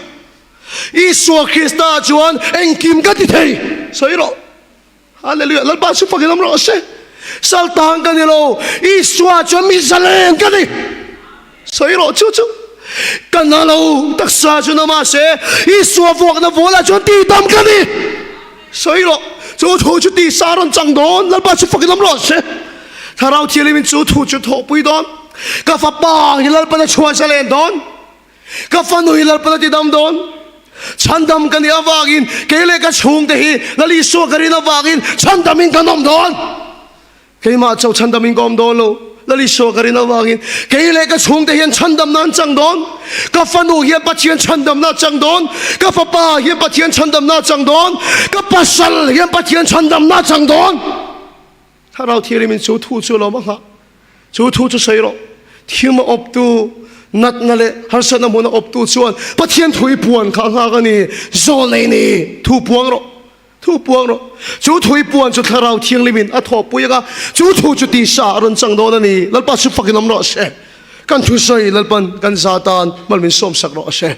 Isua Krista chuan engkim ka ti thei sawi rawh. Hallelujah. Lalpa chu fakin awm rawh se. Saltang ka ni lo. Isua chuan mi zalen ka ni. Sawi rawh chu chu. Ka na lo taksa chu na mahse Isua vuakna vualah chuan tihdam ka ni. Sawi rawh. Chu thu chu tisa rawn chang dawn. Lalpa chu fakin awm rawh se. Thlarau Thianghlimin chu thu chu thawhpui dawn. Ka fapa hi Lalpan a chhuah zalen dawn. Ka fanu hi Lalpan a tidam dawn. Chhandam ka nih avangin kei leh ka chhungte hi Lal Isua ka rin avangin chhandamin kan awm dawn. Keimah chauh chhandamin ka awm dawn lo. Lal Isua ka rin avangin kei leh ka chhungte hian chhandamna an chang dawn. Ka fanu hian Pathian chhandamna a chang dawn. Ka fapa hian Pathian chhandamna a chang dawn. Ka pasal hian Pathian chhandamna a chang dawn. Thlarau Thianghlimin chu thu chu a lawm a nghah. Chu thu chu sawi rawh. Thim a awptu, natna leh harsatna hmun a awptu chuan Pathian thu i puan kha a nghak a ni. Zawlnei ni, thu puang rawh. Thu puang rawh. Chu thu i puan chu Thlarau Thianghlimin a thawhpui ang a, chu thu chu tisa a rawn chang dawn a ni. Lalpa chu fakin awm rawh se. Kan thusawi Lalpan kan za tan mal min sawmsak rawh se.